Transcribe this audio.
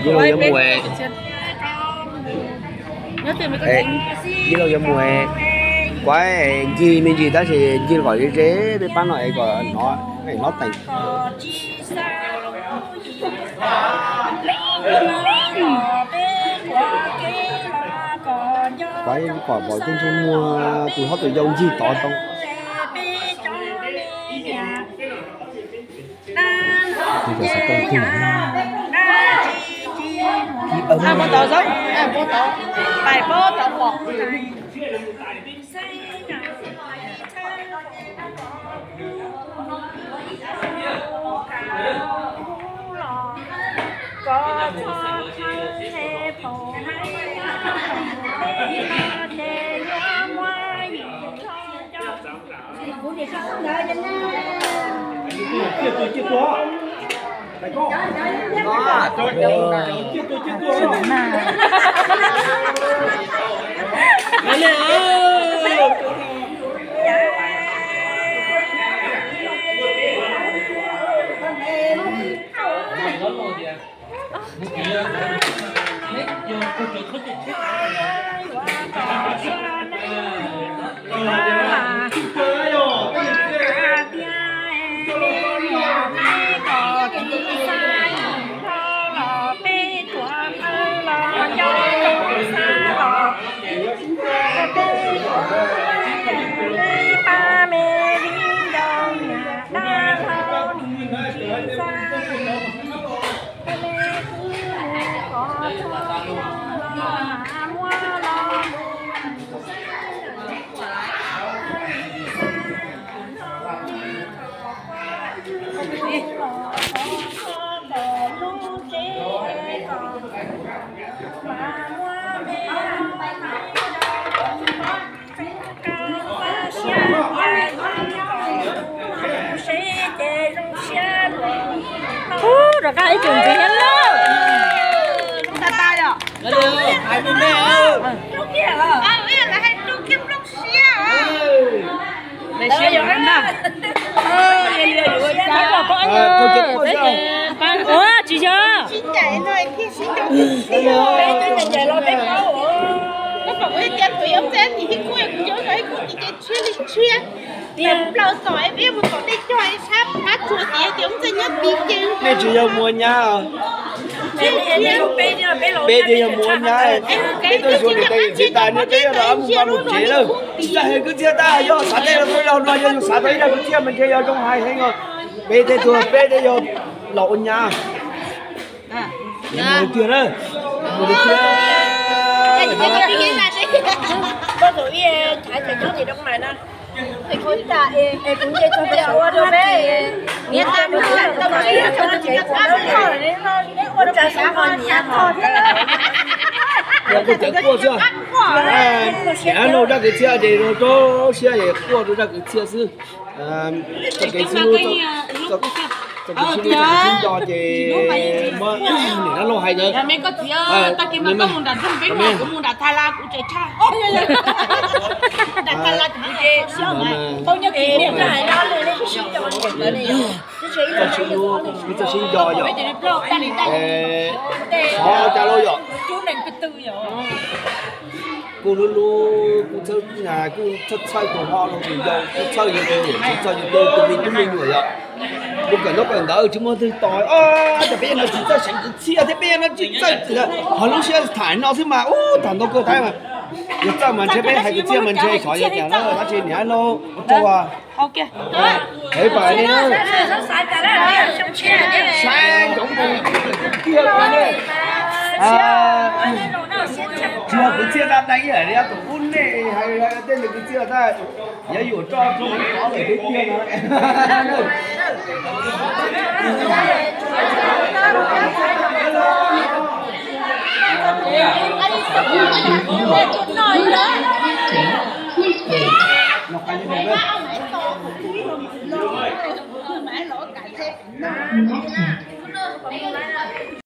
Yij Laug yuav mus, Yij Laug yuav mus kuaib ncig me ntsis tab sis ncig kom ze ze peb pab no es kom hnov, hnov teem. Kuaib kom pom tej ntsej muag tus hlob tus yau ncig tod tau. Ub, rov qab ib tug ntxiv thiab lauj. Tag tag yom. Ua tsis yog. Tshiab li tshiab, plaws tom es peb mus tom dej cog es sab phab tsuas tias tias ub ntxawg nyob tid ces. Nej tsis yog mus ua nyab os. Peb twb yog mus ua nyab, peb tuaj xyuas niam tais yawm txiv tas, nej peb yuav rov qab mus npaj mus tsev lawm. Tsis txawj hais kwv txhiaj tab, yog xav tej los tuaj yog no, yog yus xav tau ib zaj kwv txhiaj mas ntshe yog zoo hais heev os. Peb tej tuaj, peb tej yog los ua nyab. Mus tiag na. Kuj cawv quaj xwb. Niam dab laug zaj kwv txhiaj ces rau siab es quaj rau zaj kwv txhiaj xwb. Txoj kev sib hlub, txoj kev sib nco ces muab niam dab laug hais ntawd. Txoj sib hlub, txoj sib nco yom. Xyov cas lauj yom. Kuj hlub hlub, kuj txhawj, kuj txhawj txhawj tus hlob los tus yau, kuj txhawj yus tus niam, txhawj yus tus me tub me nyuam yom. Kuj kawm ntaub kawm ntawv tsis muaj twg tos, cas peb no tsis txawj seev kwv txhiaj thiab, peb no tsis txawj, ho lub siab tham no xwb mas ub tham ntau kawg thiab mas. Yog txawj mas ntshe peb hais kwv txhiaj mas ntshe xyov yog cas na, tab sis niam no ua rau Hauv pam ne, saib ncoov mus kiag ne. Tsis yog kwv txhiaj dab dai ib yam li tus ub nej hais, tej kwv txhiaj tab, yog yuam roj rau qhov lawm tiag tiag no.